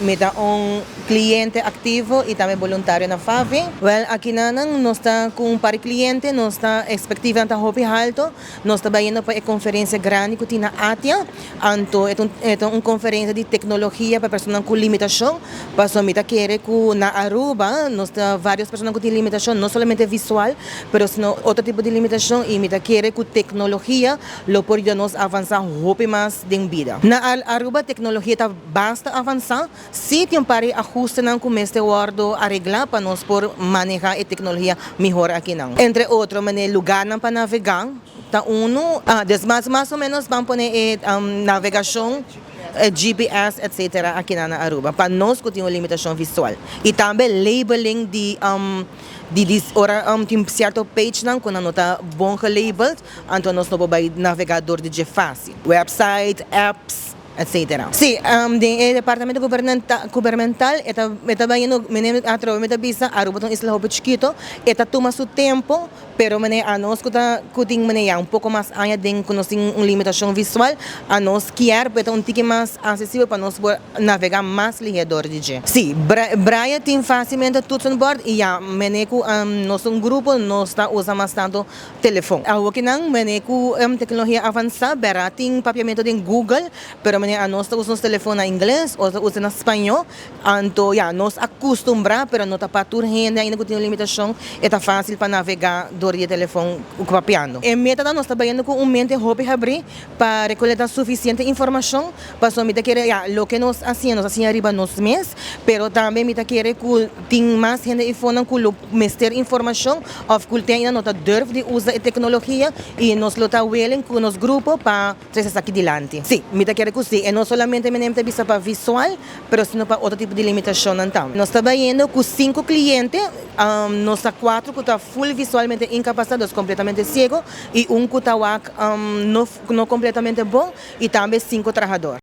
Mi ta un cliente activo y tambe voluntario na FAVI. Wel, aki nan nos ta cu un par di cliente, nos ta expectiva ta hopi halto. Nos ta bayendo pa e conferencia grandi cu tin na ATIA. Anto, e ta un conferencia di tecnologia pa persona cu limitacion. Paso mi ta kere cu na Aruba nos ta varios persona cu tin limitacion, no solamente visual, pero sino otro tipo di limitacion, y mi ta kere cu tecnologia lo por yuda nos avansa hopi mas den bida. Na Aruba tecnologia ta basta avansa, si tin un par di ajustenan cu mester wordo aregla pa nos por maneha e tecnologia mihor akinan. Entre otro, mane lugarnan pa navega, ta uno, dus mas o menos ban pone e navegacion, GPS, etc. Aki na Aruba, pa nos cu tin un limitacion visual. Y tambe labeling di ora tin cierto page nan cu no ta bon gelabeld, anto nos no por navega door di dje facil. Website, apps, etc. Si, den departamento gubernamental, e ta bayendo, mane atrobe mi ta bisa, Aruba ta un isla hopi chikito, e ta tuma su tempo, pero mane anos cu tin mane ya un poco mas aña den cu nos tin un limitacion visual, anos kier pa un tiki mas accesibel pa nos por navega mas lihe door di dje. Si, Braille tin facilmente toetsenbord y ya, mane cu nos un grupo nos ta usa mas tanto telefon. Awo nan mane cu tecnologia avansa, bera tin papiamento den Google, pero mane anos ta usa nos telefon na ingles of ta usa na spaño, anto ya, nos acostumbra, pero no ta pa tur hende ainda cu tin un limitacion, e ta facil pa navega door di telefon papiando. E meta ta nos ta bayendo cu un mente hopi habri pa recolecta suficiente informacion, paso mi ta kere ya, loke nos haciendo, nos haciendo riba nos mes, pero tambe mi ta kere cu tin mas hende eyfonan cu lo mester informacion of cu tin ainda no ta durf di usa e tecnologia y nos lo ta willing cu nos grupo pa trece esaki dilanti. Si, mi ta kere cu si, y no solamente mi ta bisa pa visual, pero sino pa otro tipo di limitacion tambe. Nos ta bayendo cu cinco cliente, nos ta cuatro cu ta full visualmente incapacitados, completamente ciego, y un cu ta wak no completamente bon, y tambe cinco trahador.